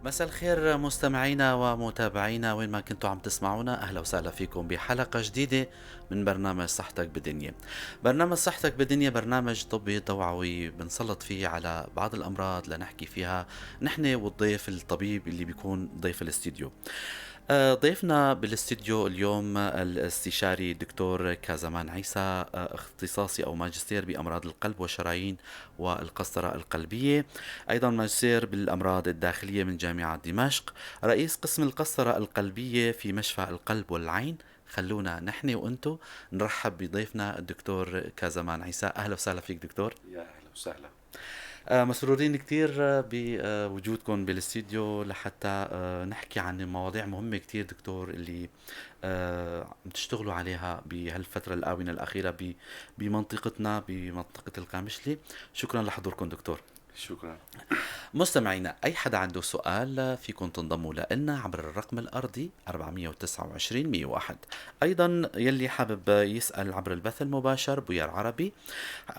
مساء الخير مستمعينا ومتابعينا وين ما كنتوا عم تسمعونا، اهلا وسهلا فيكم بحلقة جديدة من برنامج صحتك بالدنيا. برنامج صحتك بالدنيا برنامج طبي توعوي بنسلط فيه على بعض الامراض لنحكي فيها نحن والضيف الطبيب اللي بيكون ضيف الاستديو. ضيفنا بالاستديو اليوم الاستشاري الدكتور كازمان عيسى، اختصاصي او ماجستير بامراض القلب والشرايين والقسطره القلبية، ايضا ماجستير بالامراض الداخلية من جامعه دمشق، رئيس قسم القسطرة القلبية في مشفى القلب والعين. خلونا نحن وانتو نرحب بضيفنا الدكتور كازمان عيسى. اهلا وسهلا فيك دكتور. يا اهلا وسهلا. مسرورين كثير بوجودكم بالاستديو لحتى نحكي عن مواضيع مهمة كثير دكتور اللي عم تشتغلوا عليها بهالفترة الآونة الأخيرة بمنطقتنا بمنطقة القامشلي. شكرا لحضوركم دكتور. شكرا. مستمعينا، أي حدا عنده سؤال فيكم تنضموا لنا عبر الرقم الأرضي 429 101. أيضا يلي حابب يسأل عبر البث المباشر بويار عربي،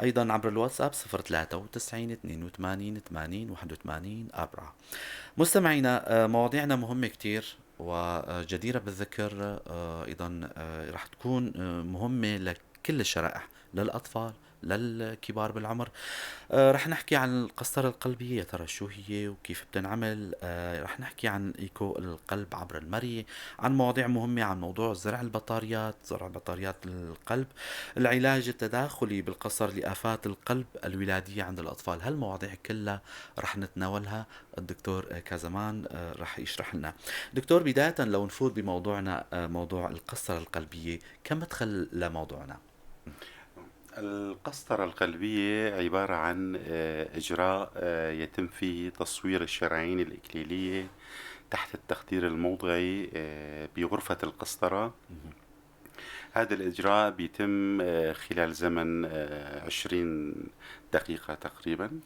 أيضا عبر الواتساب 093 82 80 81 4. مستمعينا، مواضيعنا مهمة كتير وجديرة بالذكر، أيضا رح تكون مهمة لكل الشرائح، للأطفال، للكبار بالعمر. رح نحكي عن القسطرة القلبية، يا ترى شو هي وكيف بتنعمل. رح نحكي عن ايكو القلب عبر المريء، عن مواضيع مهمة، عن موضوع زرع البطاريات، زرع بطاريات القلب، العلاج التداخلي بالقصر لآفات القلب الولادية عند الأطفال. هالمواضيع كلها رح نتناولها، الدكتور كازمان رح يشرح لنا. دكتور، بداية لو نفوت بموضوعنا، موضوع القسطرة القلبية كمدخل لموضوعنا. القسطرة القلبية عبارة عن إجراء يتم فيه تصوير الشرايين الإكليلية تحت التخدير الموضعي بغرفة القسطرة. هذا الإجراء بيتم خلال زمن 20 دقيقة تقريبا.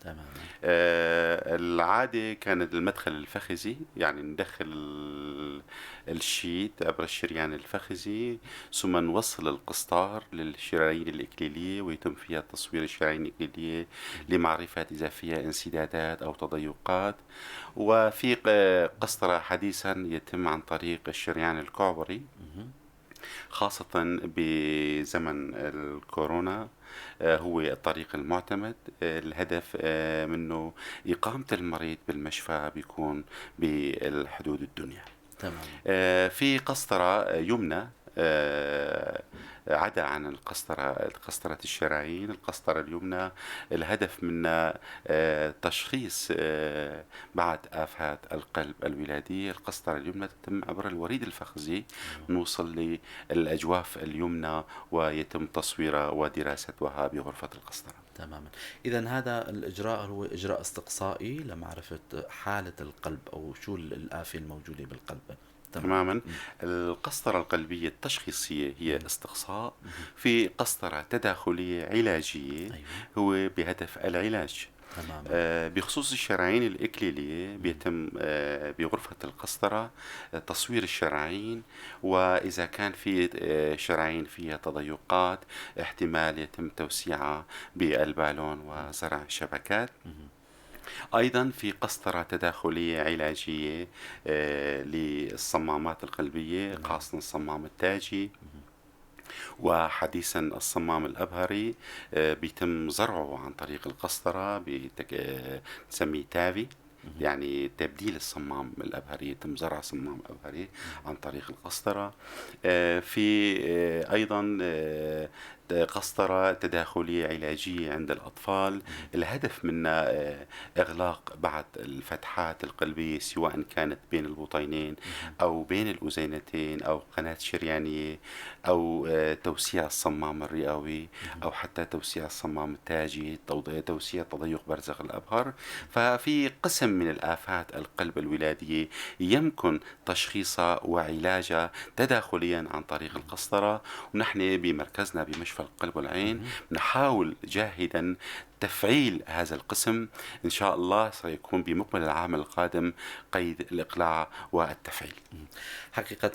العادة كانت المدخل الفخذي، يعني ندخل ال sheath عبر الشريان الفخذي، ثم نوصل القسطار للشرايين الإكليلية ويتم فيها تصوير الشرايين الإكليلية لمعرفة إذا فيها انسدادات أو تضيقات. وفي قسطرة حديثا يتم عن طريق الشريان الكعبري، خاصة بزمن الكورونا، هو الطريق المعتمد. الهدف منه إقامة المريض بالمشفى بيكون بالحدود الدنيا. في قسطرة يمنى عدا عن قسطرة الشرايين، القسطرة اليمنى الهدف منها تشخيص بعد آفات القلب الولادية. القسطرة اليمنى تتم عبر الوريد الفخذي، نوصل للأجواف اليمنى ويتم تصويرها ودراستها بغرفة القسطرة. تماما. إذا هذا الإجراء هو إجراء استقصائي لمعرفة حالة القلب أو شو الآفة الموجودة بالقلب. تماما. القسطرة القلبية التشخيصية هي استقصاء. في قسطرة تداخلية علاجية. هو بهدف العلاج. بخصوص الشرايين الإكليلية بيتم بغرفة القسطرة تصوير الشرايين، وإذا كان في شرايين فيها تضيقات احتمال يتم توسيعها بالبالون وزرع شبكات. أيضا في قسطرة تداخلية علاجية للصمامات القلبية، خاصة الصمام التاجي وحديثا الصمام الأبهري، بيتم زرعه عن طريق القسطرة بنسميه تافي، يعني تبديل الصمام الأبهري، يتم زرع صمام أبهري عن طريق القسطرة. في أيضا قسطرة تداخلية علاجية عند الأطفال، الهدف منها إغلاق بعض الفتحات القلبية سواء كانت بين البطينين أو بين الأذينتين أو قناة شريانية أو توسيع الصمام الرئوي أو حتى توسيع الصمام التاجي، توسيع تضيق برزخ الأبهر. ففي قسم من الآفات القلب الولادية يمكن تشخيصها وعلاجها تداخليا عن طريق القسطرة، ونحن بمركزنا بمشفى القلب والعين نحاول جاهدا تفعيل هذا القسم. إن شاء الله سيكون بمقبل العام القادم قيد الإقلاع والتفعيل. حقيقة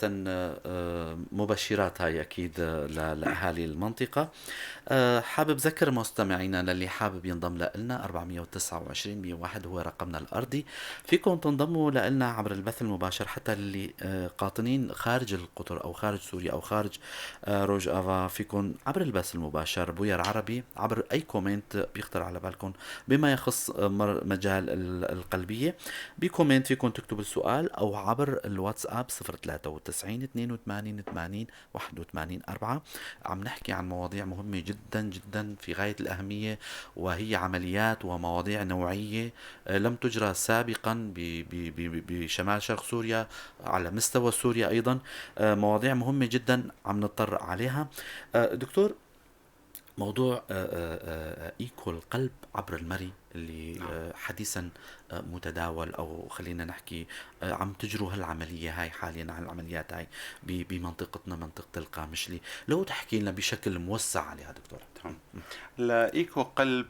مبشرات هاي أكيد لأهالي المنطقة. حابب ذكر مستمعينا للي حابب ينضم لنا 429 101 هو رقمنا الأرضي، فيكم تنضموا لنا عبر البث المباشر حتى اللي قاطنين خارج القطر أو خارج سوريا أو خارج روج آفا، فيكم عبر البث المباشر بوير عربي عبر أي comment بيخطر على بالكم بما يخص مجال القلبية. ب comment فيكم تكتبوا السؤال أو عبر الواتساب 093 82 80 81 4. عم نحكي عن مواضيع مهمة جدا جدا في غاية الأهمية، وهي عمليات ومواضيع نوعية لم تجرى سابقا بشمال شرق سوريا على مستوى سوريا أيضا، مواضيع مهمة جدا عم نتطرق عليها. دكتور، موضوع إيكو القلب عبر المري اللي حديثا متداول، أو خلينا نحكي عم تجروا هالعملية هاي حاليا، على العمليات هاي بمنطقتنا منطقة القامشلي، لو تحكي لنا بشكل موسع عليها دكتور. تمام. لا، إيكو قلب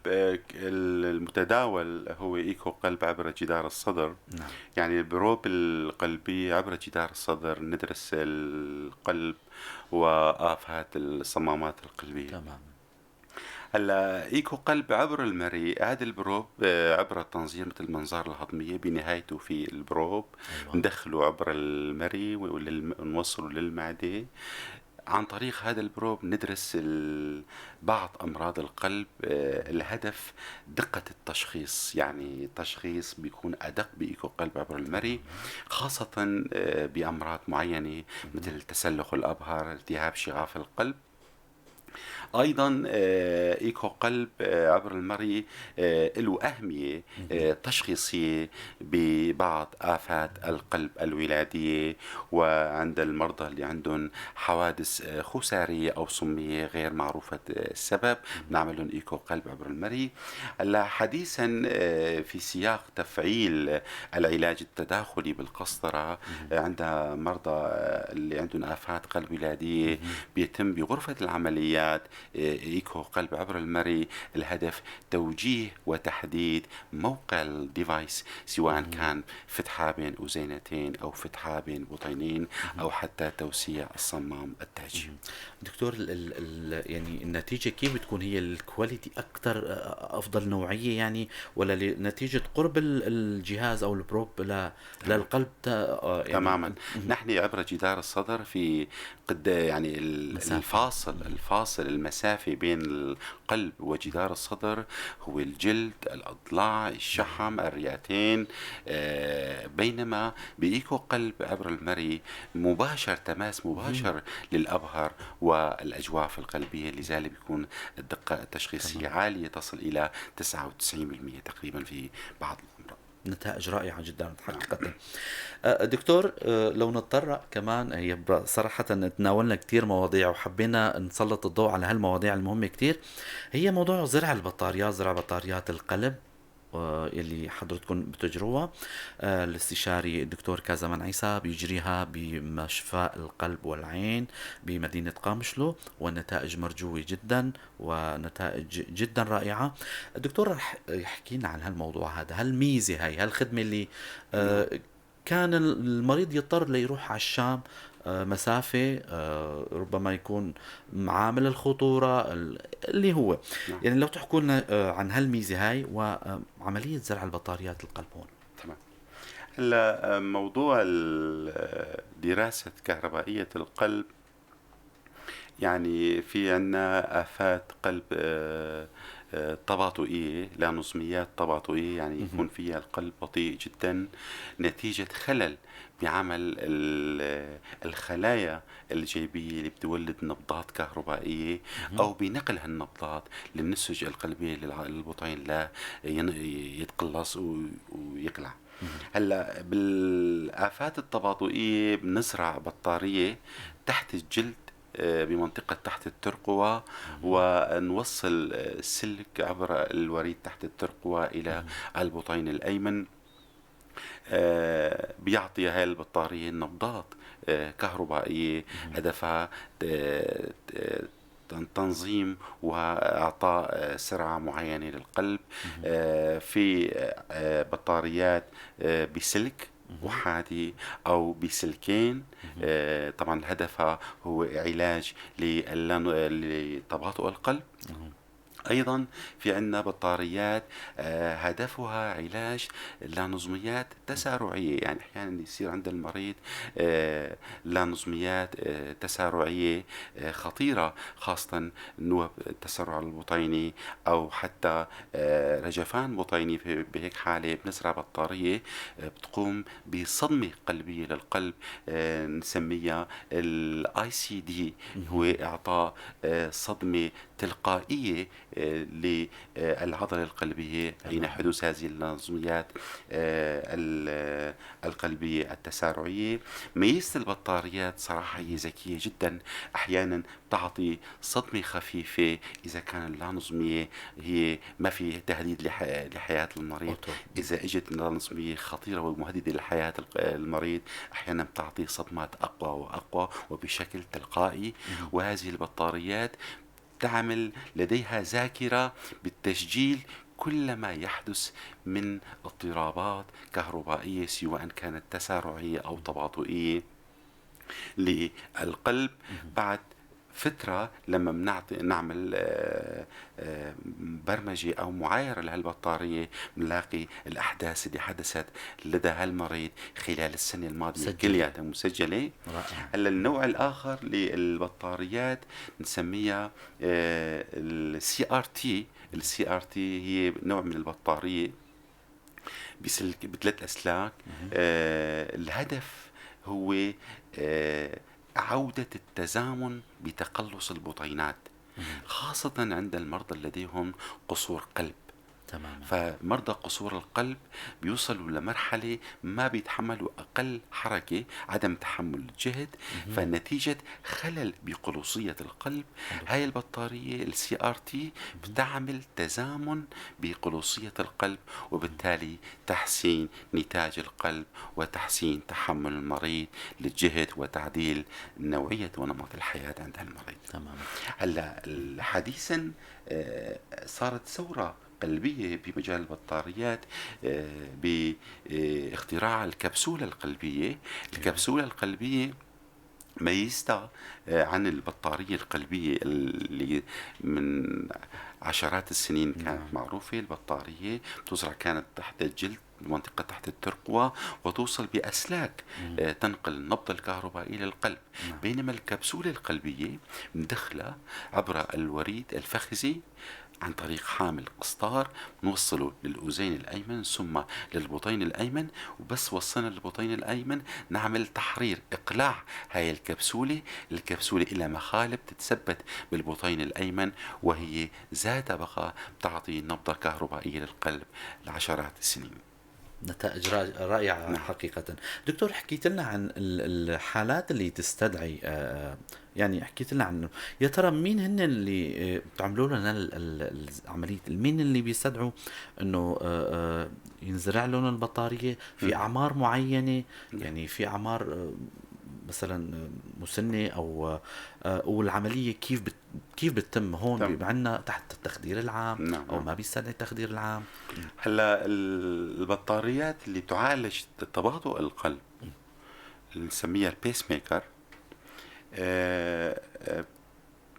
المتداول هو إيكو قلب عبر جدار الصدر. نعم. يعني ال probe القلبي عبر جدار الصدر ندرس القلب وآفات الصمامات القلبية. تمام. هلا إيكو قلب عبر المريء، هذا ال probe عبر التنظير مثل منظار الهضمية بنهايته في ال probe. ندخله عبر المريء ونوصله للمعدة. عن طريق هذا ال probe ندرس بعض أمراض القلب. الهدف دقة التشخيص، يعني التشخيص بيكون أدق بإيكو قلب عبر المريء، خاصة بأمراض معينة مثل تسلخ الأبهر، التهاب شغاف القلب. أيضا إيكو قلب عبر المريء له أهمية تشخيصية ببعض آفات القلب الولادية، وعند المرضى اللي عندهم حوادث خسارية أو صمية غير معروفة السبب، بنعمل لهم إيكو قلب عبر المريء. هلا حديثا في سياق تفعيل العلاج التداخلي بالقسطرة، عند مرضى اللي عندهم آفات قلب ولادية، بيتم بغرفة العمليات إيكو قلب عبر المريء. الهدف توجيه وتحديد موقع ال device، سواء كان فتحة بين أذينتين أو فتحة بين بطينين أو حتى توسيع الصمام التاجي. دكتور، يعني النتيجة كيف بتكون؟ هي ال quality أكثر، أفضل نوعية يعني، ولا نتيجة قرب الجهاز أو ال probe للقلب يعني تماما. نحن عبر جدار الصدر في قد يعني مسافة. الفاصل المسافة بين القلب وجدار الصدر هو الجلد، الأضلاع، الشحم، الرئتين. بينما بإيكو قلب عبر المريء مباشر، تماس مباشر للأبهر والأجواف القلبية، لذلك بيكون الدقة التشخيصية عالية تصل إلى 99% تقريبا في بعض الأمراض. نتائج رائعة جدا حقيقة. دكتور، لو نتطرق كمان، هي صراحة تناولنا كتير مواضيع وحبينا نسلط الضوء على هالمواضيع المهمة كتير، هي موضوع زرع البطاريات، زرع بطاريات القلب اللي حضرتكم بتجروها. الاستشاري الدكتور كازمان عيسى بيجريها بمشفى القلب والعين بمدينة قامشلو، والنتائج مرجوة جدا ونتائج جدا رائعة. الدكتور رح يحكي لنا عن هالموضوع هذا، هالميزة هاي، هالخدمة اللي كان المريض يضطر ليروح على الشام، مسافة، ربما يكون معامل الخطورة اللي هو. لو تحكوا لنا عن هالميزة هاي وعملية زرع البطاريات القلب هون. تمام. هلا، موضوع دراسة كهربائية القلب، في عنا آفات قلب تباطؤية، لا نظميات تباطؤية، يعني يكون فيها القلب بطيء جدا نتيجة خلل بعمل الخلايا الجيبية اللي بتولد نبضات كهربائية أو بنقل هالنبضات للنسج القلبية للبطين لا يتقلص ويقلع. هلا بالآفات التباطؤية بنزرع بطارية تحت الجلد، بمنطقة تحت الترقوة، ونوصل السلك عبر الوريد تحت الترقوة إلى البطين الأيمن. بيعطي هاي البطارية نبضات كهربائية هدفها تنظيم وإعطاء سرعة معينة للقلب. في بطاريات بسلك أحادي أو بسلكين. طبعا هدفها هو علاج لتباطؤ القلب. أيضا في عندنا بطاريات هدفها علاج لانظميات تسارعية، يعني أحيانا يصير عند المريض لانظميات تسارعية خطيرة، خاصة نوب التسارع البطيني أو حتى رجفان بطيني. بهيك حالة بنزرع بطارية بتقوم بصدمة قلبية للقلب، نسميها ال ICD، هو إعطاء صدمة تلقائية للعضلة القلبية حين حدوث هذه النظميات القلبية التسارعية. ميزة البطاريات صراحة هي ذكية جدا، أحيانا تعطي صدمة خفيفة إذا كان اللانظمية هي ما في تهديد لحياة المريض. إذا إجت اللانظمية خطيرة ومهددة لحياة المريض أحيانا بتعطي صدمات أقوى وأقوى وبشكل تلقائي. وهذه البطاريات تعمل لديها ذاكرة بالتسجيل كل ما يحدث من اضطرابات كهربائية سواء كانت تسارعية أو تباطؤية للقلب. بعد فترة لما نعمل برمجة أو معايرة لهالبطارية بنلاقي الأحداث اللي حدثت لدى هالمريض خلال السنة الماضية كلها مسجلة. هلا النوع الآخر للبطاريات نسميها ال CRT. ال CRT هي نوع من البطارية بسلك بثلاث أسلاك. الهدف هو عودة التزامن بتقلص البطينات، خاصة عند المرضى لديهم قصور قلب. تماما. فمرضى قصور القلب بيوصلوا لمرحلة ما بيتحملوا أقل حركة، عدم تحمل الجهد، فنتيجة خلل بقلوصية القلب. هاي البطارية ال CRT بتعمل تزامن بقلوصية القلب، وبالتالي تحسين نتاج القلب وتحسين تحمل المريض للجهد وتعديل نوعية ونمط الحياة عند المريض. تماما. هلا حديثا صارت ثورة قلبية بمجال البطاريات باختراع الكبسولة القلبية. الكبسولة القلبية ميزتها عن البطارية القلبية اللي من عشرات السنين كانت معروفة. البطارية تزرع كانت تحت الجلد، المنطقة تحت الترقوة، وتوصل بأسلاك تنقل النبض الكهربائي للقلب. بينما الكبسولة القلبية مدخلة عبر الوريد الفخذي عن طريق حامل قسطار، نوصله للأذين الأيمن ثم للبطين الأيمن، وبس وصلنا للبطين الأيمن نعمل تحرير إقلاع هاي الكبسولة. الكبسولة إلى مخالب تتثبت بالبطين الأيمن، وهي ذاتها بقى بتعطي نبضة كهربائية للقلب لعشرات السنين. نتائج رائعة. نعم. حقيقة. دكتور، حكيت لنا عن الحالات اللي تستدعي، يعني حكيت لنا عن يا ترى مين هن اللي بتعملوا لنا العملية، مين اللي بيستدعوا إنه، ينزرع لهم البطارية في أعمار معينة؟ يعني في أعمار، مثلا مسنة أو، والعملية كيف بتتم هون؟ بيبقى عندنا تحت التخدير العام أو ما بيستدعي التخدير العام؟ هلا البطاريات اللي بتعالج تباطؤ القلب اللي نسميها ال pacemaker،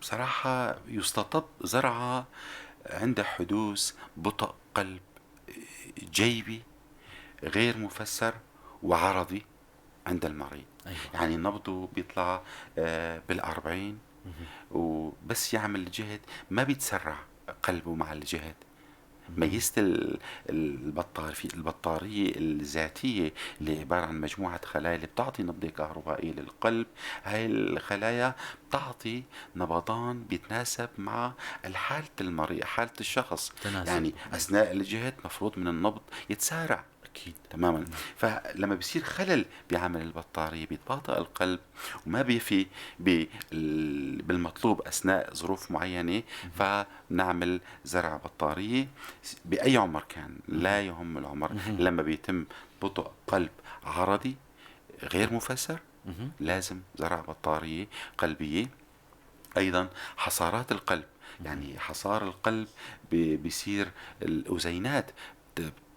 بصراحة يستطب زرعها عند حدوث بطء قلب جيبي غير مفسر وعرضي عند المريض. يعني نبضه بيطلع بال40، وبس يعمل جهد ما بيتسرع قلبه مع الجهد. ميزة في البطارية الذاتية اللي عبارة عن مجموعة خلايا اللي بتعطي نبضة كهربائية للقلب، هاي الخلايا بتعطي نبضان بيتناسب مع حالة المريض، حالة الشخص. تناسب. يعني أثناء الجهد مفروض من النبض يتسارع. تماما. فلما بيصير خلل بعمل البطارية بيتباطأ القلب وما بيفي بالمطلوب أثناء ظروف معينة، فنعمل زرع بطارية بأي عمر كان، لا يهم العمر. لما بيتم بطء قلب عرضي غير مفسر لازم زرع بطارية قلبية. أيضا حصارات القلب، يعني حصار القلب بيصير الأذينات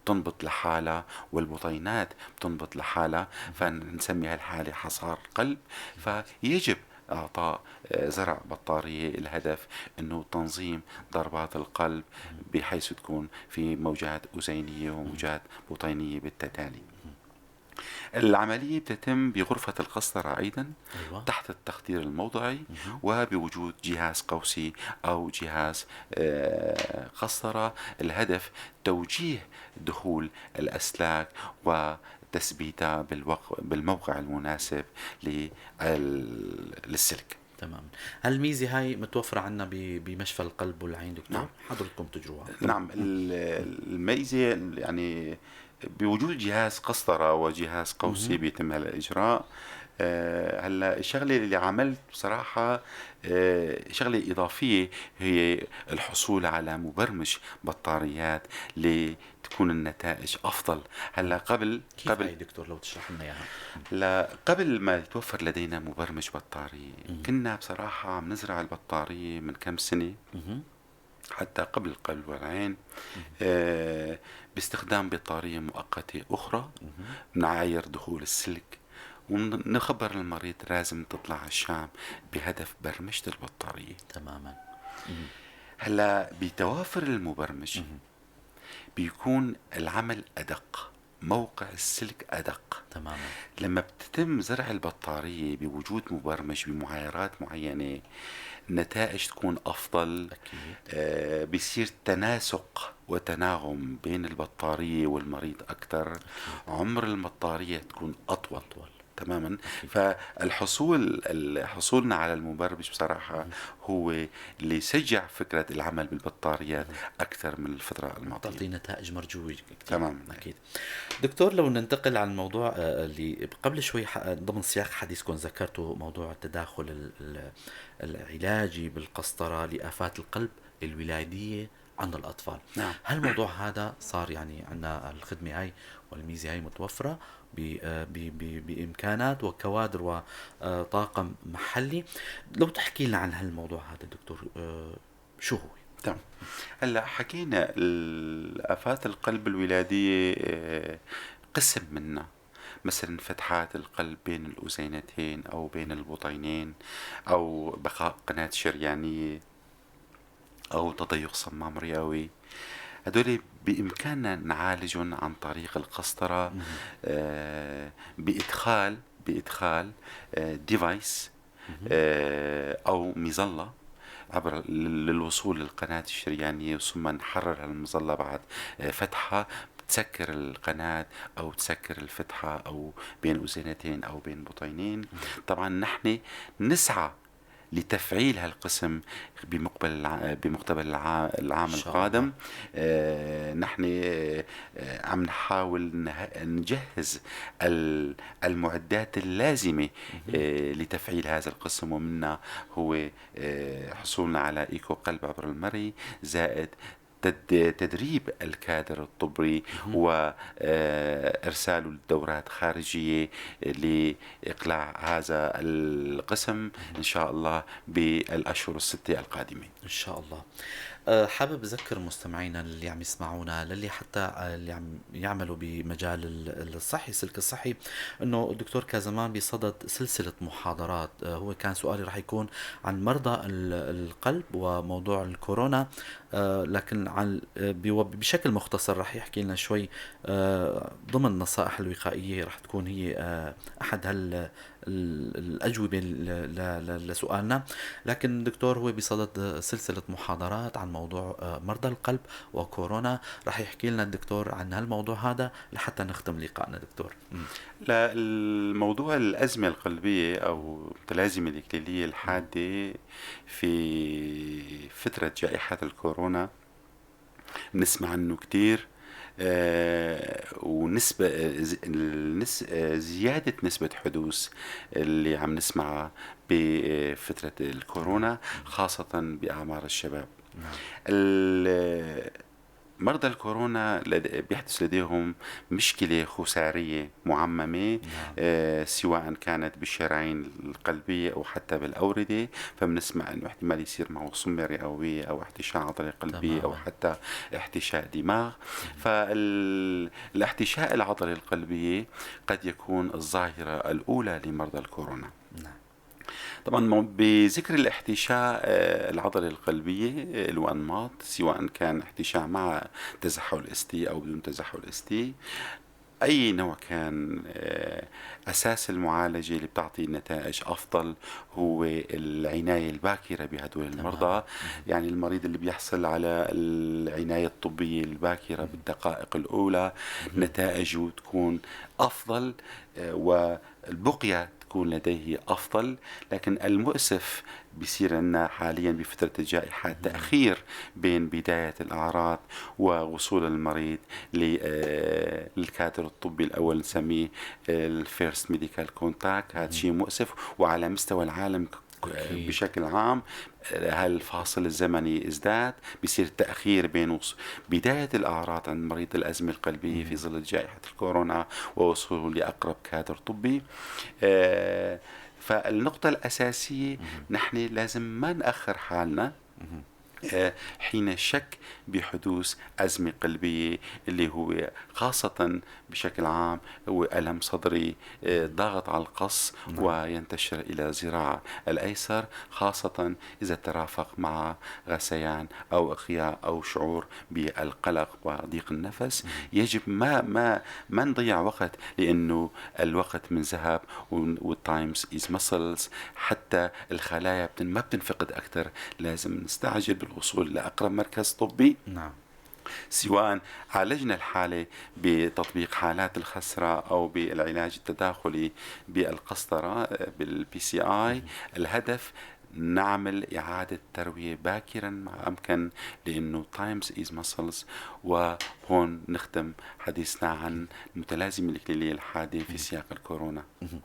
بتنبط لحالها والبطينات بتنبط لحالها، فنسمي هالحالة حصار قلب. فيجب إعطاء زرع بطارية، الهدف أنه تنظيم ضربات القلب بحيث تكون في موجات أذينية وموجات بطينية بالتتالي. العملية بتتم بغرفة القسطرة أيضا. تحت التخدير الموضعي وبوجود جهاز قوسي أو جهاز قسطرة. الهدف توجيه دخول الأسلاك وتثبيتها بالموقع المناسب للسلك. تمام. هالميزة هاي متوفرة عنا بمشفى القلب والعين دكتور؟ نعم. حضرتكم تجروها. نعم، الميزة يعني بوجود جهاز قسطرة وجهاز قوسي بيتم هالإجراء. هلا الشغلة اللي عملت بصراحة، شغلة إضافية هي الحصول على مبرمج بطاريات لتكون النتائج أفضل. هلا كيف هاي دكتور لو تشرح لنا إياها؟ لا، قبل ما يتوفر لدينا مبرمج بطارية، كنا بصراحة عم نزرع البطارية من كم سنة حتى قبل القلب والعين، باستخدام بطارية مؤقتة أخرى، نعاير دخول السلك ونخبر المريض لازم تطلع على الشام بهدف برمجة البطارية. هلا بتوافر المبرمج بيكون العمل أدق، موقع السلك أدق. لما بتتم زرع البطارية بوجود مبرمج بمعايرات معينة، النتائج تكون أفضل. بيصير تناسق وتناغم بين البطارية والمريض أكثر. عمر البطارية تكون أطول. أطول. تماما. فالحصول، حصولنا على المبرمج بصراحة هو اللي شجع فكرة العمل بالبطاريات أكثر من الفترة الماضية. تعطي نتائج مرجوة كثير. أكيد. دكتور، لو ننتقل عن الموضوع اللي قبل شوي ضمن سياق حديثكم ذكرته، موضوع التداخل العلاجي بالقسطرة لآفات القلب الولادية عند الأطفال. هالموضوع هذا صار عندنا الخدمة هاي والميزة هاي متوفرة بإمكانات وكوادر وطاقم محلي. لو تحكي لنا عن هالموضوع هذا دكتور، شو هو؟ تمام. هلا حكينا آفات القلب الولادية، قسم منها مثلا فتحات القلب بين الأذينتين أو بين البطينين أو بقاء قناة شريانية أو تضيق صمام رئوي، هدول بإمكاننا نعالجهم عن طريق القسطرة، بإدخال ديفايس، أو مظلة عبر للوصول للقناة الشريانية، ثم نحرر المظلة بعد فتحها، تسكر القناة أو تسكر الفتحة أو بين أذينتين أو بين بطينين. طبعا نحن نسعى لتفعيل هالقسم بمقتبل العام إن شاء القادم. الله. نحن عم نحاول نجهز المعدات اللازمة، لتفعيل هذا القسم، ومنها هو حصولنا على إيكو قلب عبر المري، زائد تدريب الكادر الطبي وإرساله لدورات خارجية لإقلاع هذا القسم إن شاء الله بالأشهر الستة القادمة. إن شاء الله. حابب أذكر مستمعينا اللي عم يسمعونا، للي حتى اللي عم يعملوا بمجال الصحي، السلك الصحي، إنه الدكتور كازمان بصدد سلسلة محاضرات. هو كان سؤالي رح يكون عن مرضى القلب وموضوع الكورونا، لكن بشكل مختصر رح يحكي لنا شوي، ضمن النصائح الوقائية رح تكون هي، أحد الأجوبة لسؤالنا. لكن الدكتور هو بصدد سلسلة محاضرات عن موضوع مرضى القلب وكورونا، رح يحكي لنا الدكتور عن هالموضوع هذا لحتى نختم لقائنا دكتور. لا، الموضوع الأزمة القلبية أو المتلازمة الإكليلية الحادة في فترة جائحة الكورونا بنسمع عنه كتير، ونسبة، زيادة نسبة حدوث اللي عم نسمعها بفترة الكورونا، خاصة بأعمار الشباب. مرضى الكورونا بيحدث لديهم مشكلة خسارية معممة. سواء كانت بالشرايين القلبية أو حتى بالأوردة، فبنسمع أنه احتمال يصير معه صمة رئوية أو احتشاء عضلة قلبية أو حتى احتشاء دماغ. فالاحتشاء العضلي القلبية قد يكون الظاهرة الأولى لمرضى الكورونا. طبعا بذكر الاحتشاء العضلة القلبية له أنماط، سواء كان احتشاء مع تزحل ST أو بدون تزحل ST، أي نوع كان، أساس المعالجة اللي بتعطي نتائج أفضل هو العناية الباكرة بهدول المرضى. يعني المريض اللي بيحصل على العناية الطبية الباكرة بالدقائق الأولى نتائجه تكون أفضل، والبقية تكون لديه أفضل. لكن المؤسف بيصير عندنا حاليا بفترة الجائحة تأخير بين بداية الأعراض ووصول المريض للكادر الطبي الأول، نسميه ال first medical contact. هذا شيء مؤسف، وعلى مستوى العالم بشكل عام هالفاصل الزمني ازداد، بيصير تأخير بين بداية الأعراض عند مريض الأزمة القلبية في ظل جائحة الكورونا ووصوله لأقرب كادر طبي. فالنقطة الأساسية نحن لازم ما نأخر حالنا حين الشك بحدوث أزمة قلبية، اللي هو خاصة بشكل عام هو ألم صدري، ضغط على القص وينتشر إلى الذراع الأيسر، خاصة إذا ترافق مع غثيان أو إقياء أو شعور بالقلق وضيق النفس. يجب ما نضيع وقت، لأنه الوقت من ذهب وال times is muscles، حتى الخلايا ما بتنفقد أكثر. لازم نستعجل بالوصول لأقرب مركز طبي. سواء عالجنا الحالة بتطبيق حالات الخثرة أو بالعلاج التداخلي بالقسطرة بال PCI، الهدف نعمل إعادة تروية باكرا ما أمكن، لأنه times is muscles. وهون نختم حديثنا عن المتلازمة الإكليلية الحادة في سياق الكورونا.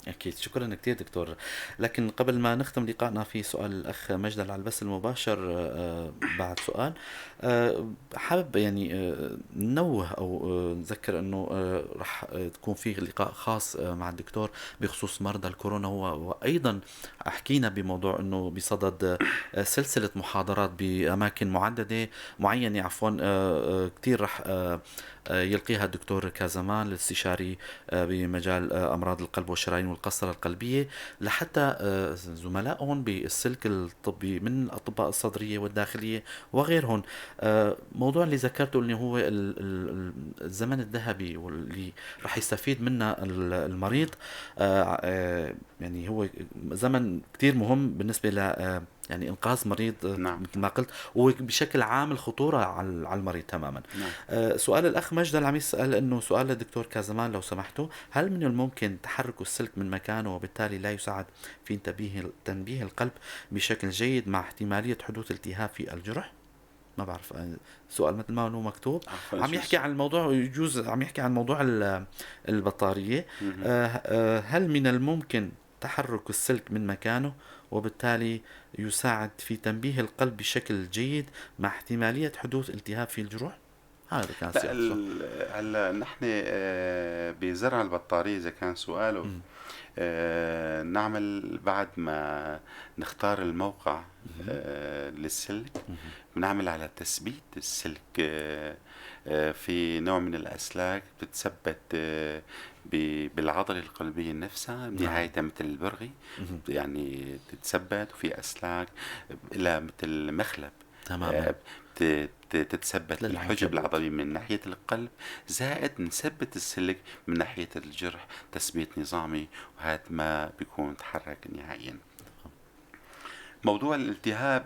أكيد، شكرا كثير دكتور. لكن قبل ما نختم لقائنا في سؤال الأخ مجد على البث المباشر، بعد سؤال، حابب ننوه أو نذكر أنه رح تكون في لقاء خاص مع الدكتور بخصوص مرضى الكورونا، وأيضا حكينا بموضوع أنه بصدد سلسلة محاضرات بأماكن معددة معينة كثير رح يلقيها الدكتور كازمان الاستشاري بمجال أمراض القلب والشرايين والقسطرة القلبية، لحتى زملائهم بالسلك الطبي من الأطباء الصدرية والداخلية وغيرهم. موضوع اللي ذكرته اللي هو الزمن الذهبي واللي رح يستفيد منه المريض، يعني هو زمن كتير مهم بالنسبة ل إنقاذ مريض، مثل ما قلت، وبشكل عام الخطورة على المريض تماما. سؤال الأخ مجد اللي عم يسأل إنه سؤال للدكتور كازمان لو سمحتوا، هل من الممكن تحرك السلك من مكانه وبالتالي لا يساعد في تنبيه القلب بشكل جيد مع احتمالية حدوث التهاب في الجرح؟ ما بعرف، سؤال مثل ما هو مكتوب. عفواً، عم شو يحكي السؤال؟ عن الموضوع، يجوز عم يحكي عن موضوع البطارية. هل من الممكن تحرك السلك من مكانه وبالتالي يساعد في تنبيه القلب بشكل جيد مع احتمالية حدوث التهاب في الجروح؟ هذا كان لا، سؤال. هلا نحن بزرع البطارية إذا كان سؤاله، نعمل بعد ما نختار الموقع، للسلك، بنعمل على تثبيت السلك، في نوع من الأسلاك بتثبت، بالعضلة القلبية نفسها، نهايتها مثل البرغي، يعني تتثبت، وفي أسلاك لها مثل مخلب. تتثبت للعنكبوت. بالحجب العضلي من ناحية القلب، زائد نثبت السلك من ناحية الجرح تثبيت نظامي، وهذا ما بيكون تحرك نهائيا. موضوع الالتهاب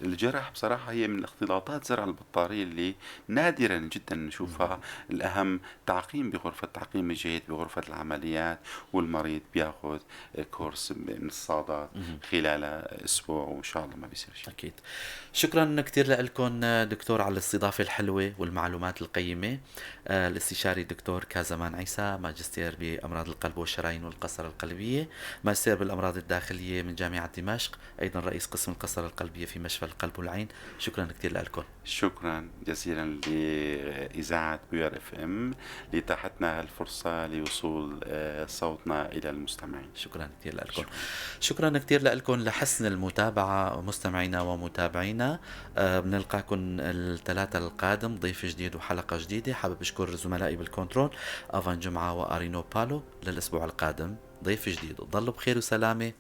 الجرح بصراحة هي من اختلاطات زرع البطارية اللي نادرا جدا نشوفها. الأهم تعقيم بغرفة تعقيم الجيد بغرفة العمليات، والمريض بياخذ كورس من الصادات خلال أسبوع وإن شاء الله ما بيصير شيء. أكيد. شكرا كثير لكم دكتور على الاستضافة الحلوة والمعلومات القيمة. الاستشاري الدكتور كازمان عيسى، ماجستير بأمراض القلب والشرايين والقسطرة القلبية، ماجستير بالأمراض الداخلية من جامعة دمشق، أيضا رئيس قسم القسطرة القلبية في مشفى القلب والعين. شكرا كثير لكم. شكرا جزيلا لإذاعة بوير FM لإتاحتنا الفرصة لوصول صوتنا إلى المستمعين. شكرا كثير لكم. شكرا كثير لكم لحسن المتابعة مستمعينا ومتابعينا. بنلقاكم الثلاثاء القادم، ضيف جديد وحلقة جديدة. حابب أشكر زملائي بالكنترول أفان جمعة وأرينو بالو. للأسبوع القادم ضيف جديد، ضلوا بخير وسلامة.